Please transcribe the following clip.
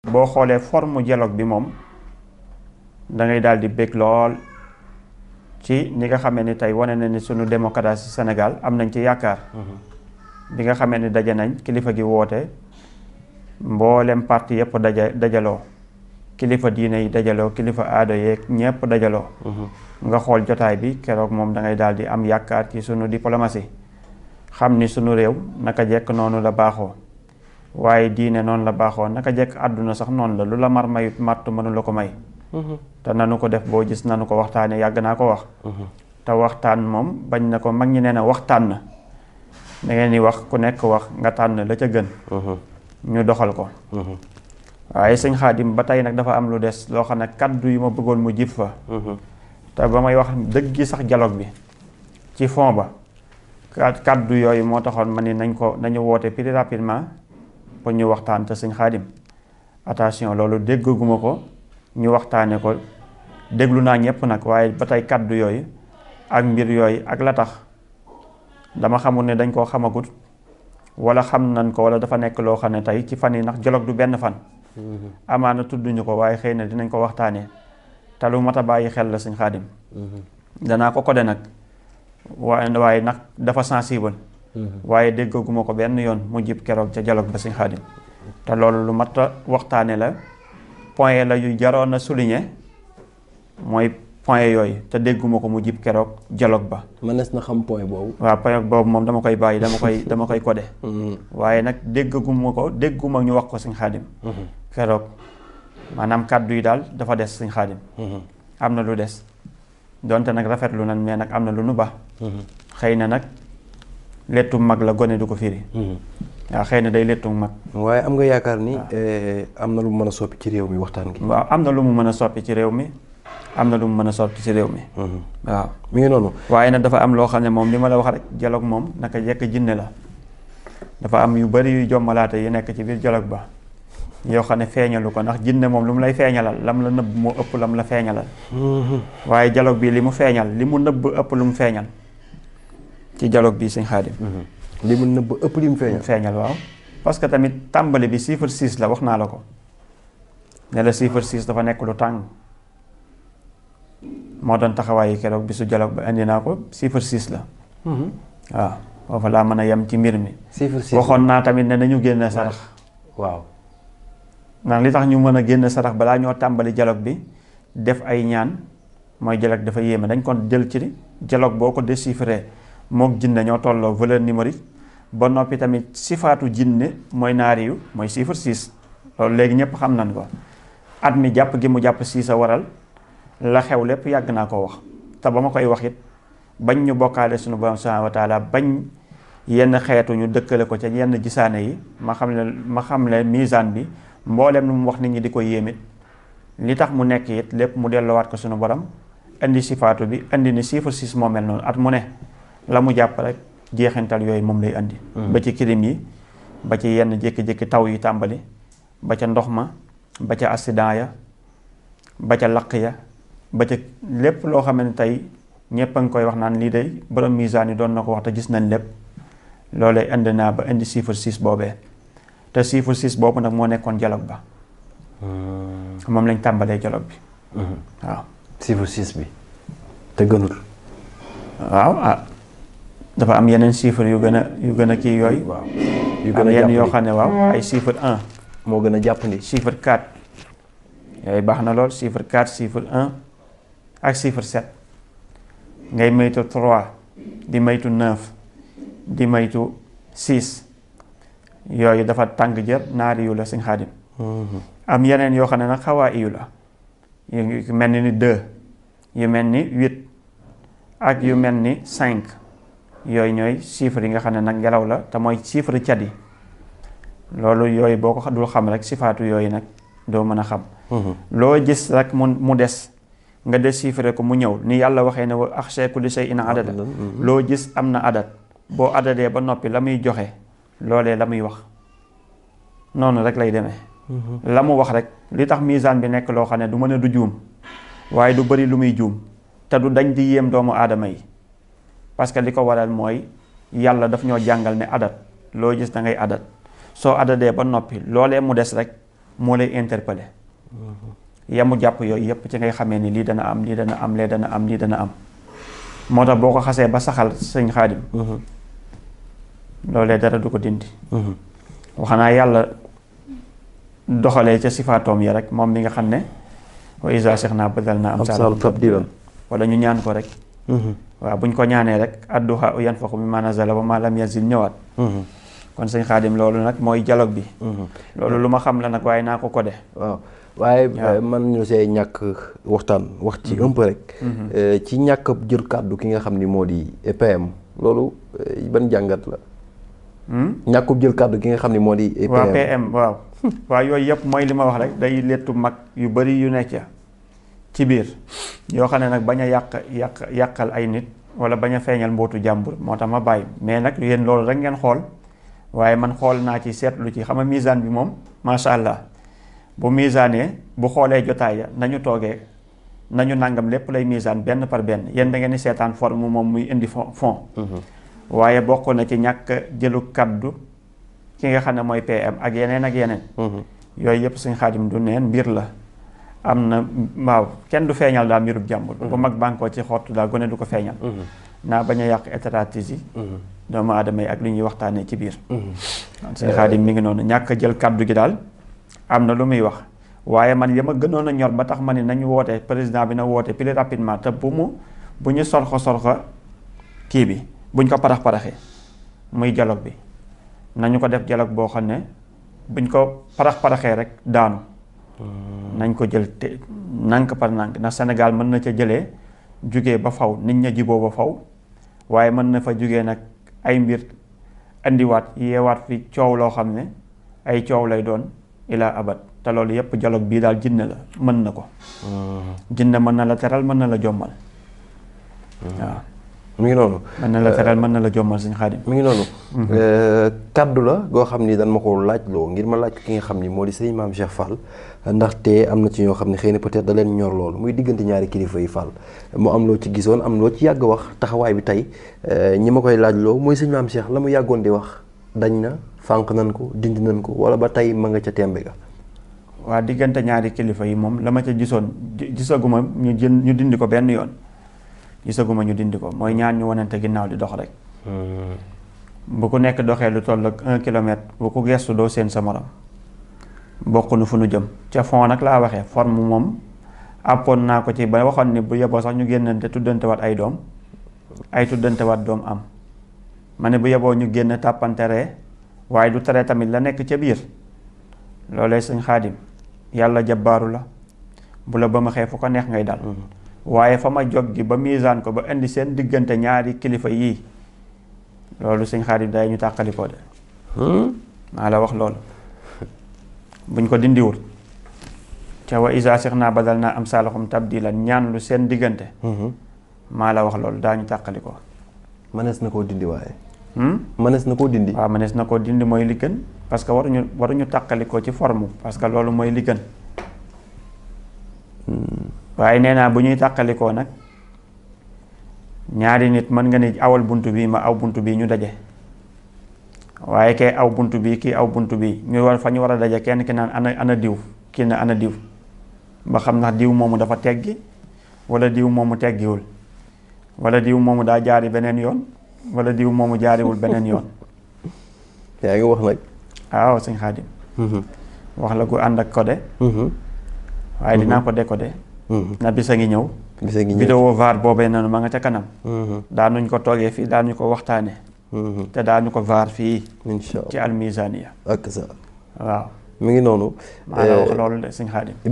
boo xoolee forme dialogue bi moom da ngay daal di bég lool ci ñi nga xamee ni tey wane na ni sunu démocratie Sénégal am nañ ci yaakaar. bi nga xamee ni daje nañ kilifa gi woote mboolem parti yëpp dajaloo kilifa diine yi dajaloo kilifa aada yeeg ñëpp dajaloo. nga xool jotaay bi keroog moom da ngay daal di am yaakaar ci sunu diplomatie xam ni sunu réew naka jekk noonu la baaxoo waaye diine noonu la baaxoo naka jekk àdduna sax noonu la lu la mar mayut màtt mënu la ko may. te nanu ko def boo gis nanu ko waxtaane yàgg naa ko wax. te waxtaan moom bañ na ko mag ñi nee na waxtaan na da ngeen di wax ku nekk wax nga tànn la ca gën. ñu doxal ko. waaye sëñ Xaadim ba tey nag dafa am lu des loo xam ne kaddu yu ma bëggoon mu jib fa. te ba may wax dëgg gi sax dialogue bi ci fond ba kaddu yooyu moo taxoon ma ni nañu woote plus rapidement pour ñu waxtaan te sëñ Xaadim attention loolu déggaguma ko ñu waxtaane ko déglu naa ñëpp nag waaye ba tey kaddu yooyu ak mbir yooyu ak la tax dama xamul ne dañ koo xamagut wala xam nañ ko wala dafa nekk loo xam ne tey ci fan yi ndax dialogue du benn fan. amaana tudduñu ko waaye xëy na dinañ ko waxtaanee te lu mat a bàyyi xel la sëñ Xaadim. danaa ko codé nag waaye nag dafa sensible. waaye déggaguma ko benn yoon mu jib keroog ca dialogue ba sëñ Xaadim te loolu lu mat a waxtaane la point la yu jaroon a souligner mooy point yooyu te dégguma ko mu jib keroog dialogue ba. mënees na xam point boobu. waaw point boobu moom dama koy bàyyi dama koy codé. waaye nag dégguma ñu wax ko sëñ Xaadim. keroog maanaam kàddu yi daal dafa des sëñ Xaadim. am na lu des donte nag rafetlu nan mais nag am na lu nu ba. xëy na nag lettu mag la gone du ko firi. waaw xëy na day lettu mag. waaye am nga yaakaar ni am na lu mu mën a soppi ci réew mi waxtaan gi. waaw am na lu mu mën a soppi ci réew mi. am na lu mu mën a soppi ci réew mi. waaw mi ngi noonu. waaye nag dafa am loo xam ne moom li ma la wax rek dialogue moom naka jekk jinne la. dafa am yu bari yu jommalaate yi nekk ci biir dialogue ba yoo xam ne feeñalu ko ndax jinne moom lu mu lay feeñalal lam la nëbb moo ëpp lam la feeñalal. waaye dialogue bi li mu feeñal li mu nëbb ëpp lu mu feeñal ci dialogue bi sëñ Xaadim. li mu nëbb ëpp li mu feeñal waaw. parce que tamit tàmbali bi chiffre 6 la wax naa la ko ne la chiffre 6 dafa nekk lu tàng moo doon taxawaayu keroog bi su dialogue ba indi naa ko chiffre 6 la. waaw foofu laa mën a yem ci mbir mi. chiffre 6 waxoon naa tamit ne nañu génne sarax. waaw. ndax li tax ñu mën a génn sarax balaa ñoo tàmbali dialogue bi def ay ñaan mooy dialogue dafa yéeme dañ ko jël ci dialogue boo ko déchiffré mook jinne ñoo tolloo valeur numérique ba noppi tamit sifaatu jinne mooy naari yu mooy chiffre 6 loolu léegi ñëpp xam nañ ko at mi jàpp gi mu jàpp 6 a waral la xew lépp yàgg naa ko wax te ba ma koy wax it bañ ñu bokkaale suñu borom subhanahu wa taala bañ yenn xeetu ñu dëkkale ko ca yenn gisaane yi ma xam ne misaan bi mboolem lu mu wax nit ñi di ko yéemit li tax mu nekk it lépp mu delloowaat ko suñu borom indi sifaatu bi indi ni chiffre 6 moo mel noonu at mu ne la mu jàpp rek jeexintal yooyu moom lay indi. ba ci kilim yi ba ci yenn jékki-jékki taw yi tàmbali ba ca ndox ma ba ca accident ya ba ca laq ya ba ca lépp loo xam ne tey ñëpp a ngi koy wax naan lii day borom misaan yi doon na ko wax te gis nañ lépp loolee indi naa ba indi chiffre 6 boobee te chiffre 6 boobu nag moo nekkoon dialogue ba. moom lañ tàmbalee dialogue bi. waaw chiffre 6 bi te gënul. waaw dafa am yeneen chiffre yu gën a kii yooyu. waaw yu gën a yenn yoo xam ne waaw ay chiffre 1. moo gën a jàppandi. chiffre 4 yooyu baax na lool chiffre 4 chiffre 1 ak chiffre 7 ngay maytu 3 di maytu 9 di maytu 6 yooyu dafa tàng jër naari yu la sëñ Xaadim. am yeneen yoo xam ne nag xawaa iyu la yu mel ni 2 yu mel ni 8 ak yu mel ni 5 yooyu ñooy chiffre yi nga xam ne nag ngelaw la te mooy chiffre cat yi loolu yooyu boo ko dul xam rek sifaatu yooyu nag doo mën a xam. loo gis rek mu des nga déchiffrer ko mu ñëw ni yàlla waxee ne wa axsha kulli shay'in adada loo gis am na adat boo adadee ba noppi la muy joxe loolee la muy wax noonu rek lay demee. la mu wax rek li tax misaan bi nekk loo xam ne du mën a du juum waaye du bari lu muy juum te du dañ di yéem doomu aadama yi parce que li ko waral mooy yàlla daf ñoo jàngal ne adat loo gis da ngay adat soo adadee ba noppi loolee mu des rek moo lay interpeller yamu jàpp yooyu yëpp ci ngay xamee ni lii dana am lii dana am lee dana am lii dana am moo tax boo ko xasee ba saxal sëñ Xaadim loolee dara du ko dindi wax naa yàlla doxalee ca sifaatoom yi rek moom mi nga xam ne wa iza shi'naa badalnaa amsaalahum tabdiilan wala ñu ñaan ko rek waaw buñ ko ñaanee rek adduhaa yanfa'u mimmaa nazala wa maa lam yanzil ñëwaat kon sëñ Xaadim loolu nag mooy dialogue bi loolu lu ma xam la nag waaye naa ko de waaw waaye man ñu see ñàkk waxtaan wax ci un peu rek ci ñàkk jël kàddu ki nga xam ni moo di PM loolu ban jàngat la ñàkkub jël kàddu ki nga xam ni moo di waaw PM waaw waaw yooyu yëpp mooy li ma wax rek day lettu mag yu bari yu nekk ci biir yoo xam ne nag bañ a yàqal ay nit wala bañ a feeñal mbootu jàmbur moo tax ma bàyyi mais nag yéen loolu rek ngeen xool waaye man xool naa ci seetlu ci xam nga misaan bi moom macha allah bu misaanee bu xoolee jotaay ya nañu toogee nañu nangam lépp lay misaan benn par benn yéen da ngeen di seetaan forme moom muy indi fond waaye bokk na ci ñàkk jëlu kaddu ki nga xam ne mooy PM ak yeneen yooyu yëpp suñ Xaadim du neen mbir la am na waaw kenn du feeñal daal mbirub jàmbur bu mag bànkoo ci xottu daal gone du ko feeñal naa bañ a yàq stratégie yi doomu aadama yi ak li ñuy waxtaanee ci biir suñ Xaadim mi ngi noonu ñàkk jël kaddu gi daal am na lu muy wax waaye man yama gënoon a ñor ba tax ma ne nañu woote président bi na woote plus rapidement te bu ñu sorxo kii bi buñ ko paraxee muy dialogue bi nañu ko def dialogue boo xam ne buñ ko paraxee rek daanu nañ ko jël te nànk par nànk ndax Sénégal mën na ca jëlee jugee ba faw nit ña jiboo ba faw waaye mën na fa jugee nag ay mbir andiwaat yeewaat fi coow loo xam ne ay coow lay doon ilaa abad te loolu yépp dialogue bii daal jinne la mën na ko jinne mën na la teral mën na la jommal waaw mi ngi noonu mën na la teral mën na la jommal Sëñ Xaadim mi ngi noonu kaddu la goo xam ni dan ma ko laaj loo ngir ma laaj ki nga xam ni moo di sëñ Maam Cheikh Fall ndaxte am na ci ñoo xam ne xëy na peut-être da leen ñor loolu muy diggante ñaari kilifa yi Fall mu am loo ci gisoon am loo ci yàgg wax taxawaay bi tey ñi ma koy laaj loo mooy sëñ Maam Cheikh la mu yàggoon di wax dañ na fànq nañ ko dindi nañ ko wala ba tey ma nga ca tembe ga waa diggante ñaari kilifa yi moom la ma ca gisaguma ñu dindi ko benn yoon gisaguma ñu dindi ko mooy ñaan ñu wanante ginnaaw di dox rek bu ku nekk doxee lu toll ak 1 kilomètre bu ku gestu doo seen sa morom bokk nu fu nu jëm ca fond nag laa waxee forme moom àppoon naa ko ci ba waxoon ni bu yeboo sax ñu génnante tuddante waat ay doom ay tuddante waat doom am ma ne bu yeboo ñu génn tàppanteree waaye du tere tamit la nekk ca biir loolee Sëñ Xaadim yàlla jabbaaru la bu la ba ma xee fu ko neex ngay dal waaye fa ma jog gi ba misaan ko ba indi seen diggante ñaari kilifa yii loolu Sëñ Xaadim day ñu tàqalikoo de maa la wax loolu buñ ko dindiwul ca wa iza shi'naa badalnaa amsaalahum tabdiilan ñaan lu seen diggante maa la wax loolu daañu tàqalikoo mënees na koo dindi waaye mënees na koo dindi waaw mënees na koo dindi mooy li gën parce que waruñu tàqalikoo ci forme parce que loolu mooy li gën waaye nee naa bu ñuy tàqalikoo nag ñaari nit mën nga ni awal buntu bii ma aw buntu bii ñu daje waaye kay aw buntu bii kii aw buntu bii ñu war fa ñu war a daje kenn ki naan ana diw kii na ana diw ba xam ndax diw moomu dafa teggi wala diw moomu teggiwul wala diw moomu daa jaari beneen yoon wala diw moomu jaariwul beneen yoon yaa ngi wax nag waaw Sëñ Xaadim wax la gu ànd ak codé waaye dinaa ko décoder na bisa ngi ñëw vidéo VAR boobee noonu ma nga ca kanam daanuñ ko toogee fii daanuñ ko waxtaane te daañu ko VAR fii ci Al Mizaniya ak sa waaw mi ngi noonu maa la wax loolu de Sëñ Xaadim